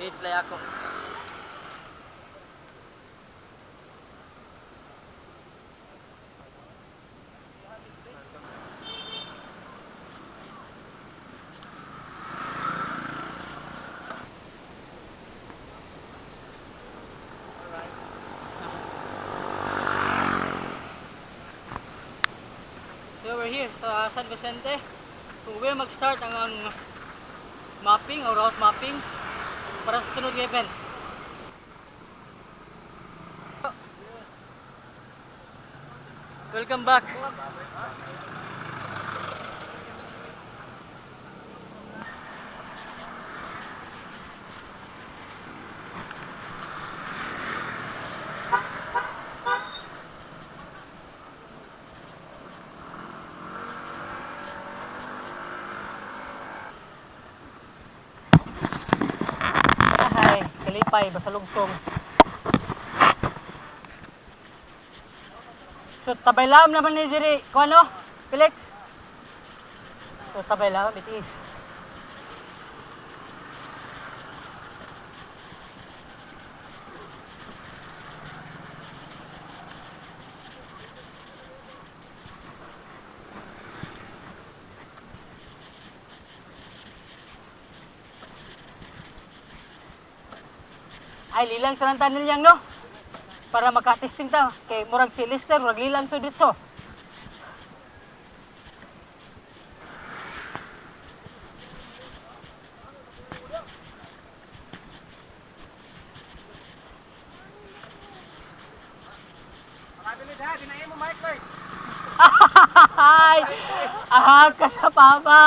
Shades lay ako. So we're here sa San Vicente. Kung where mag-start ang mapping o route mapping para sa sunod nga event. Welcome back. Ay, kalipay, basalugsong. So tabay lam naman ni diri, kuan no? Felix. So tabay lam it is. Ay lilang sa tunnel yang no. Para makatesting ta kay murag si Lister murag lilang so ditso. Ay! Aha, ka sa papa!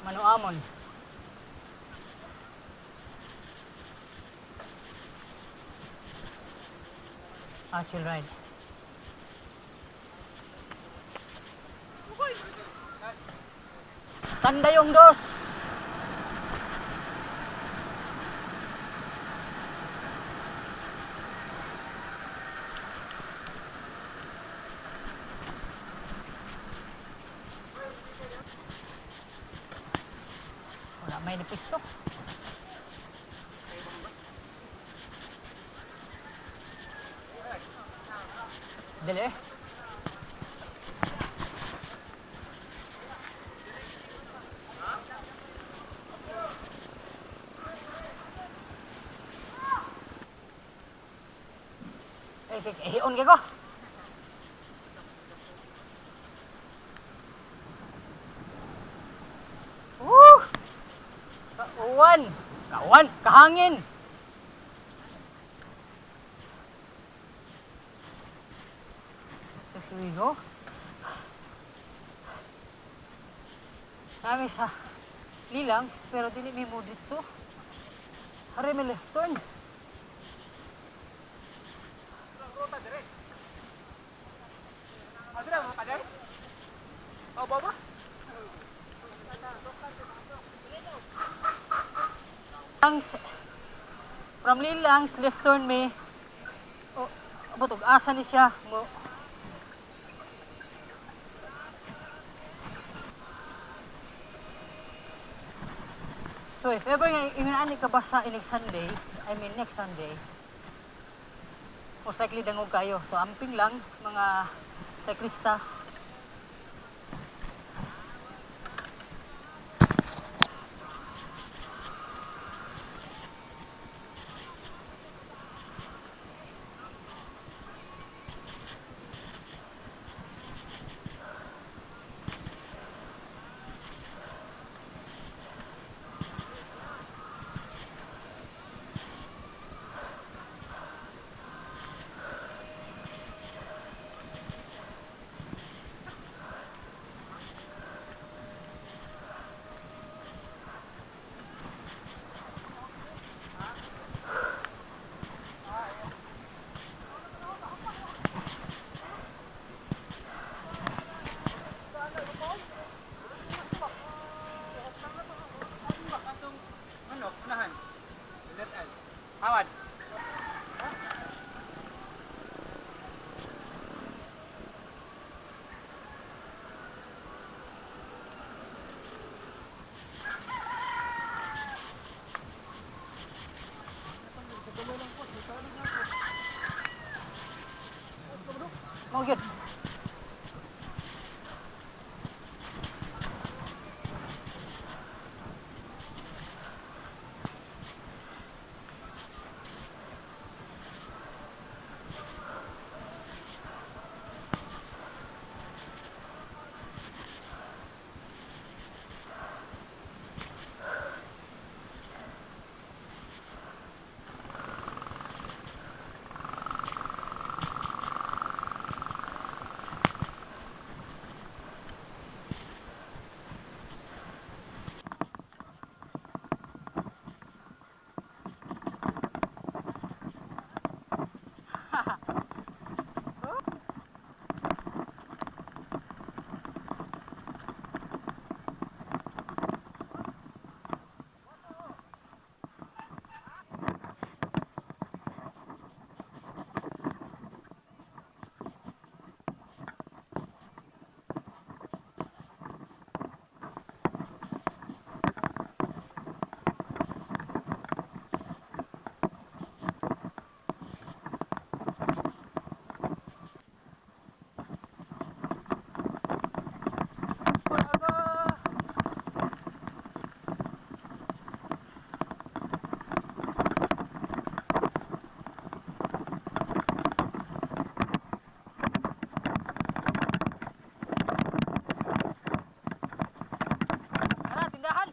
Manuamon. Ah, chill ride. Sandayong dos. Wala may nipisto. Dili. Eh, kay hion kay ko. Woo! Kauan! Kauan! Kahangin! Here we go. Nami sa Lilang, pero dili mi mo dito. Hari may left turn. Lilangs, from Lilangs, left turn mi. O, abot og asa ni siya mo. So if ever nga ingon ka basa inig Sunday, I mean next Sunday, most likely dangog kayo. So amping lang mga siklista. Ano? Unahan. Hawad. Mao gyud. Bravo! Tara, tindahan!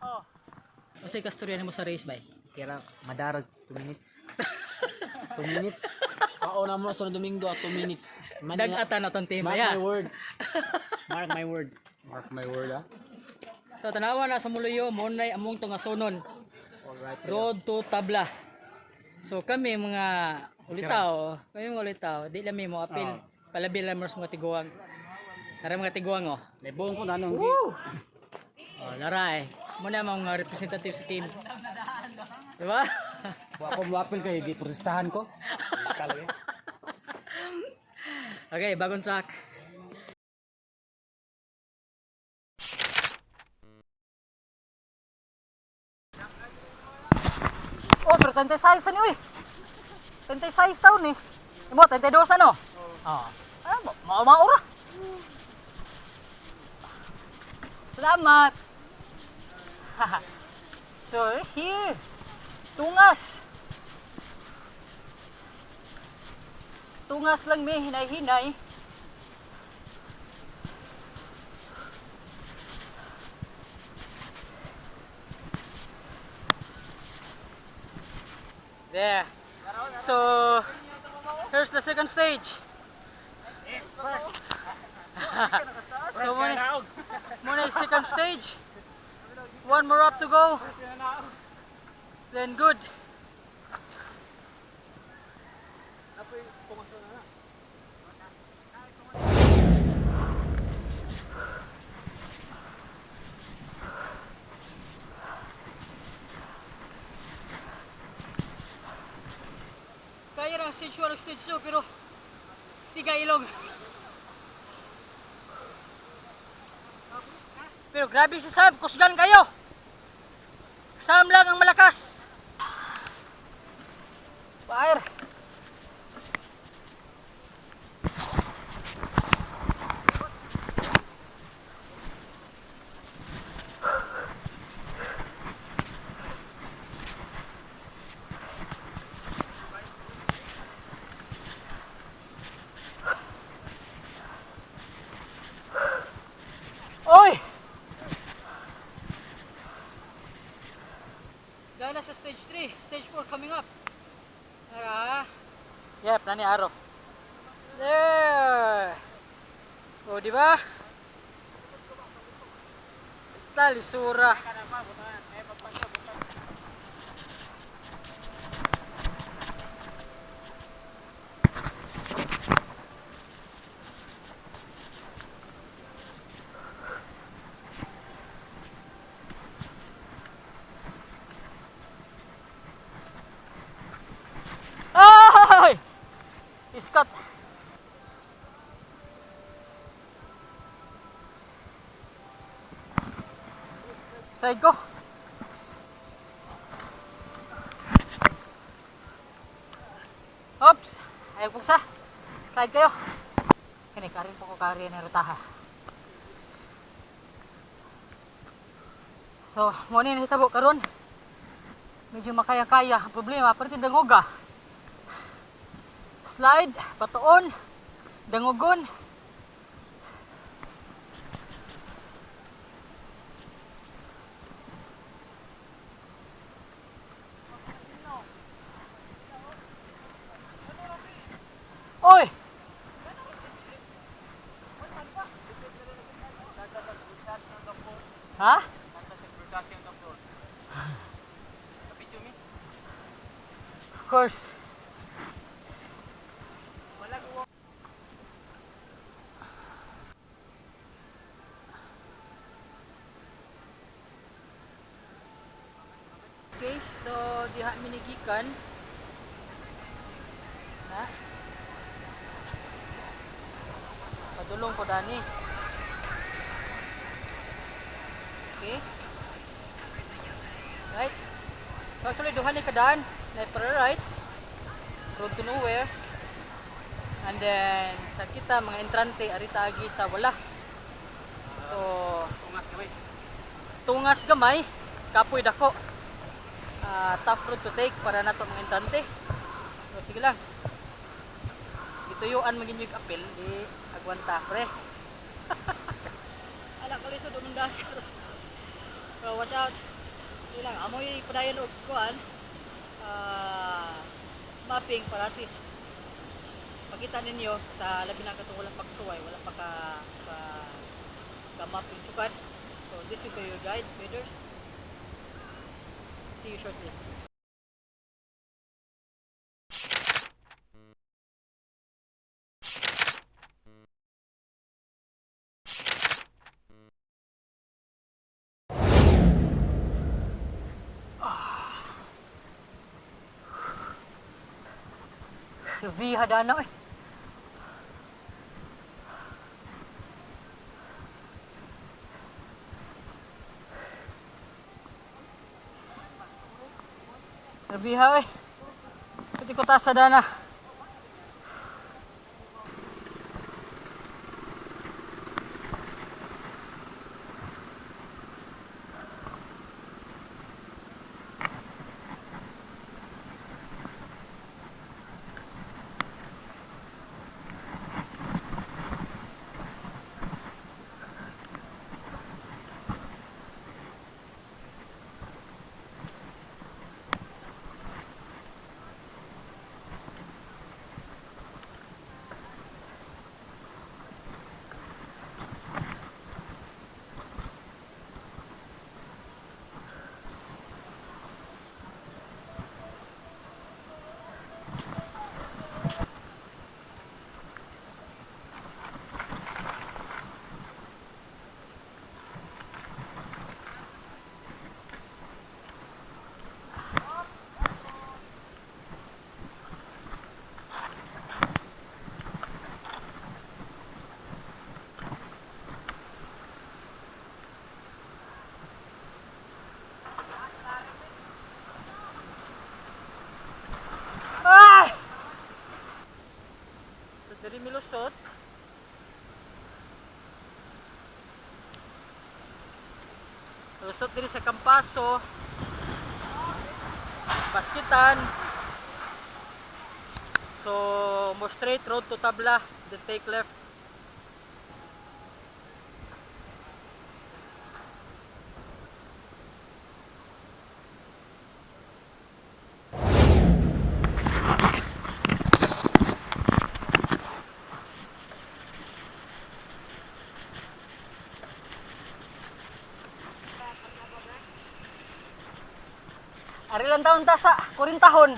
Oh. Unsay kastorya nimo sa race bay? Kira madarag 2 minutes. 2 minutes. Oo na mo sa Domingo 2 minutes. Nag-ata na tong tema Mark ya. my word. Mark my word. Mark my word, ah. So tanawa na sa Muluyo, mo nay among tungasunon. Alright. Road to Tabla. So kami mga ulitaw, kami mga ulitaw, di lang mi mo apil. Palabi lang mo sa mga tiguang. Nara mga tiguang oh. Lebong ko na nung Woo! Oh, laray. Muna mga representative sa team. Diba? Wa ko moapil kay di protestahan ko. Okay, bagong track. Oh, pero 36 ni uy. 36 taon ni. Imo 32 ano? Oo. Ah, mao maura. Salamat. So, here. Tungas. Tungas lang may hinay-hinay. There. So, here's the second stage. Yes, first. So, muna yung second stage. One more up to go. Then good. Kaya ang stage 1 ug stage 2 pero siga ilong. Pero grabe si Sam, kusgan kayo. Sam lang ang malakas. Fire. Oy! Dahil sa stage 3, stage 4 coming up. Tara. Yep, nani araw. There. O, di ba? Basta lisura. Ay! Iskot. Side ko. Oops! Ayaw pugsa. Slide kayo. Kani, karin po ko kari ng rutaha. So, mo ni nahitabo karon. Medyo makaya-kaya ang problema, pero tindangoga. Slide, patuon, dangugon. Oy! Ha? Of course. Okay, so diha minigikan. Na. Padulong ko dani. Okay. Right. So actually duha ni kadaan, na para right. Road to nowhere. And then sa kita mga entrante arita agi sa wala. So Tungas kami. Tungas gamay, kapoy dako. Ah, tough road to take para nato mga entrante. So sige lang. Gituyuan magin yung apel, di agwanta pre. Ala ko lisod umundar. So watch out. Sige lang, amoy padayon og kuan. Ah, mapping para at least makita ninyo sa labi na katong walang pagsuway, wala pa ka mapping sukat. So this will be your guide, traders. See you shortly. Grabe, hadana eh. Grabe ha eh. Pati ko taas sa dana. Pwede milusot. Lusot diri sa Kampaso. Baskitan. So, mo straight road to Tabla, then take left. Ari lang taon ta sa kurintahon.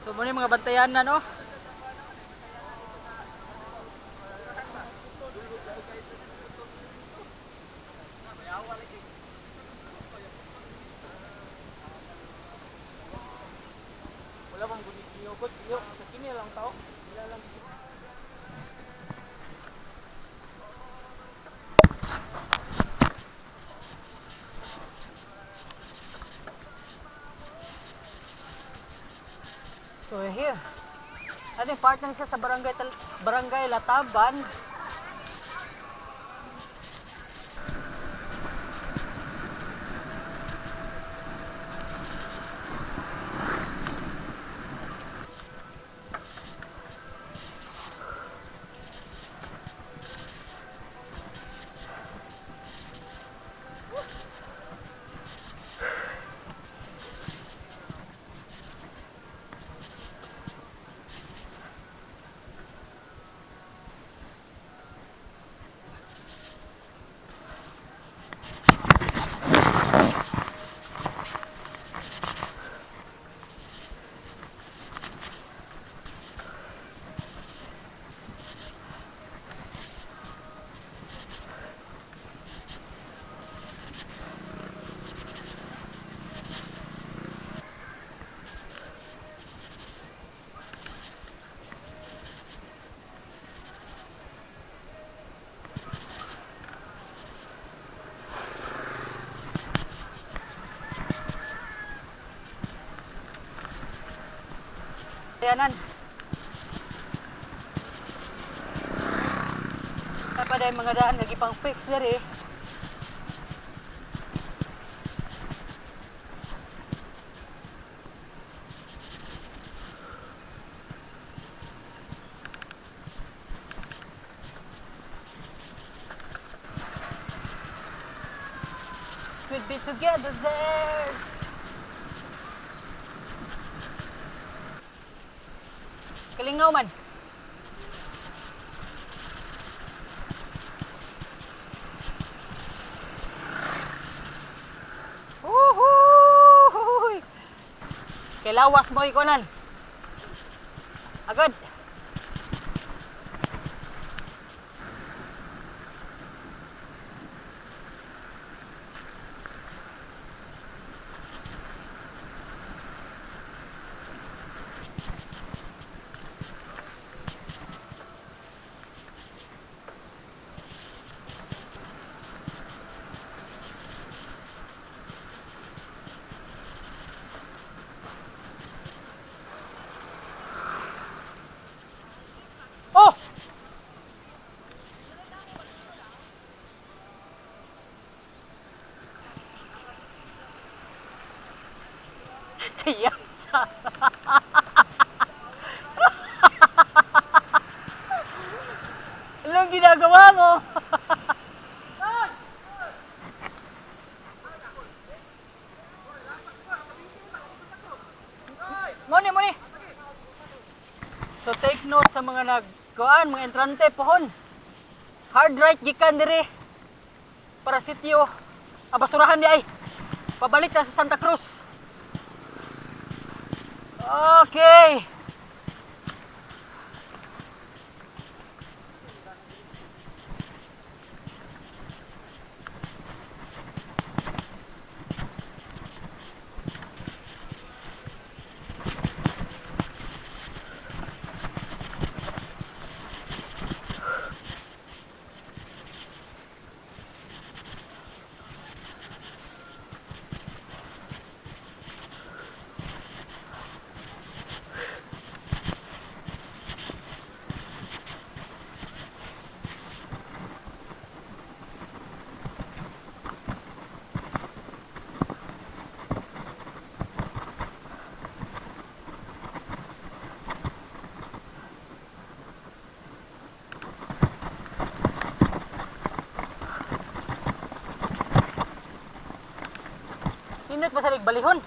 So muna yung mga bantayanan, no? Wala bang gunigiyokot? Iyo, sa kini lang tao. Wala lang. So we're here. I think part na siya sa barangay Barangay Lataban. Ayanan. Dapat ay mga daan lagi pang fix diri. We'll be together there's Kalingaw man. Uhuy! Kay lawas mo ikonan. Agad. Yasa. Anong ginagawa mo? Moni, moni. So take note sa mga nagkuan, mga entrante pohon. Hard right gikan dire para sitio. Ah, basurahan di ay. Pabalik na sa Santa Cruz. Okay. Nindot pa sa balihon.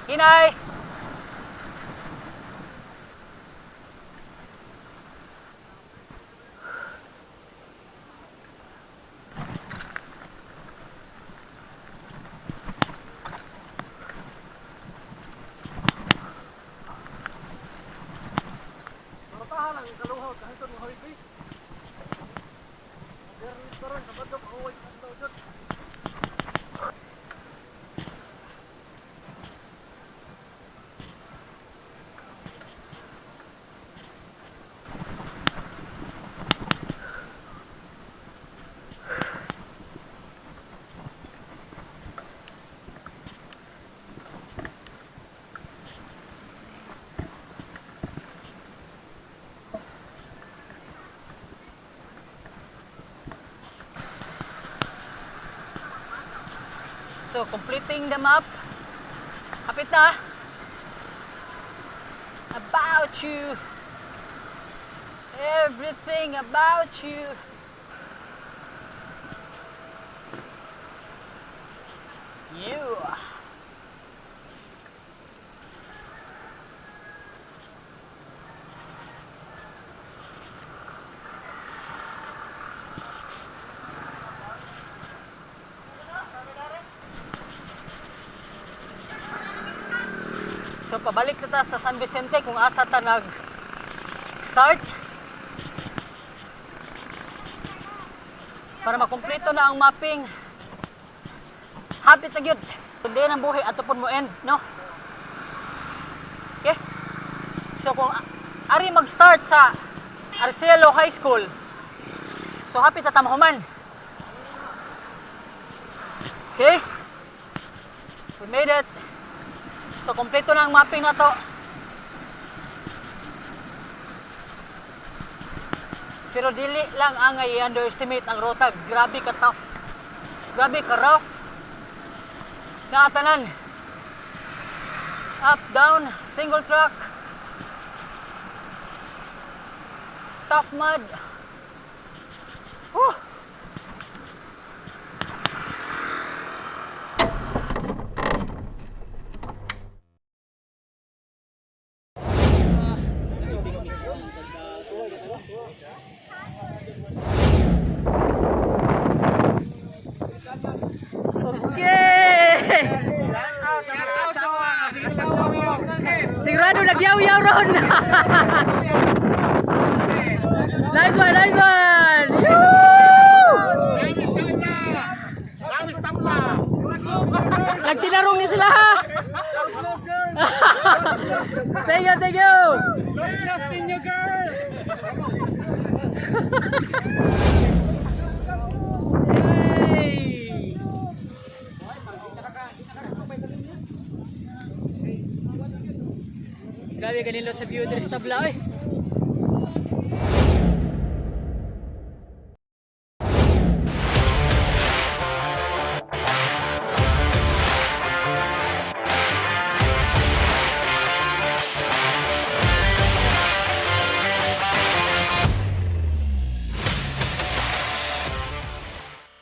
Hinay! Maratahan ang kaluhaw kahit ang mga highway. Karon sa badlong mahuway sa adlaw jud. So, completing the map. Kapit na. About you. Everything about you. You. So pabalik na ta sa San Vicente kung asa ta nag start para makumpleto na ang mapping. Hapit na gyud. Kundi ng buhi ato pud mo end, no? Okay? So kung ari mag-start sa Arcelo High School, so hapit na ta mahuman. Okay? We made it. So kompleto na ang mapping na to. Pero dili lang ang i-underestimate ang ruta. Grabe ka tough. Grabe ka rough. Naatanan. Up, down, single track. Tough mud. Whew. Okay! Sigurado nagyaw-yaw ron. Nice one, nice one! Yoo! Nagtinarong ni sila ha! Thank you, thank you! Yay! Grabe kanindot sa view diri sa tabla oy.